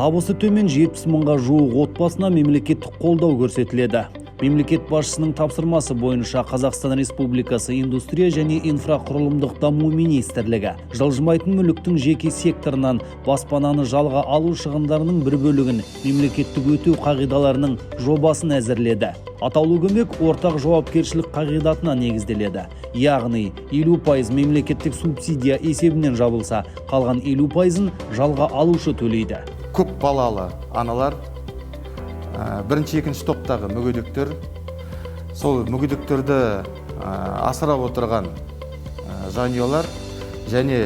Табысы төмен 70 мыңға жуық отбасына мемлекеттік қолдау көрсетіледі. Мемлекет басшысының тапсырмасы бойынша Қазақстан Республикасы Индустрия және инфрақұрылымдық даму министрлігі жылжымайтын мүліктің жеке секторынан баспананы жалға алу шығындарының бір бөлігін мемлекеттік өтеу қағидаларының жобасын әзірледі. Атаулы көмек ортақ жауапкершілік қағидатына негізделеді. Яғни 50% мемлекеттік субсидия есебінен жабылса, қалған 50%-ын жалға алушы төлейді. Көп балалы аналар, бірінші, екінші топтағы мүгедектер, сол мүгедектерді асырап отырған жанұялар және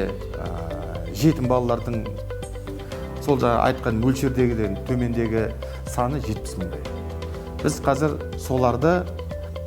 жетім балалардың сол жаңа айтқан мөлшердегіден төмендегі саны 70 мыңдай. Біз қазір соларды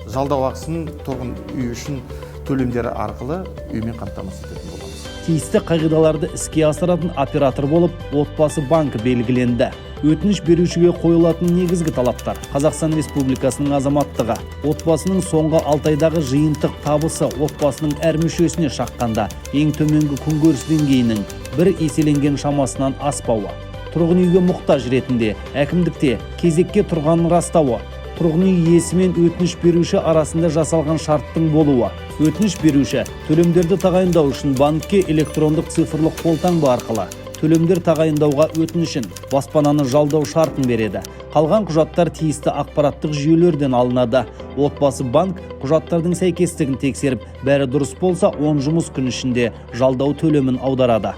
жалдау ақысын тұрғын үй үшін төлемдері арқылы үймен қамтамасыз ететін боламыз. Тиісті қағидаларды іске асыратын оператор болып Отбасы банкі белгіленді. Өтініш берушіге қойылатын негізгі талаптар: Қазақстан Республикасының азаматтығы, отбасының соңғы 6 айдағы жиынтық табысы отбасының әр мүшесіне шаққанда ең төменгі күнкөріс деңгейінің бір еселенген шамасынан аспауы, тұрғын үйге мұқтаж ретінде әкімдікте кезекке тұрғанын растауы, тұрғын үй иесі мен өтініш беруші арасында жасалған шарттың болуы. Өтініш беруші төлемдерді тағайындау үшін банкке электрондық цифрлық қолтаңба арқылы төлемдер тағайындауға өтінішін, баспананы жалдау шартын береді. Қалған құжаттар тиісті ақпараттық жүйелерден алынады. Отбасы банк құжаттардың сәйкестігін тексеріп, бәрі дұрыс болса, 10 жұмыс күн ішінде жалдау төлемін аударады.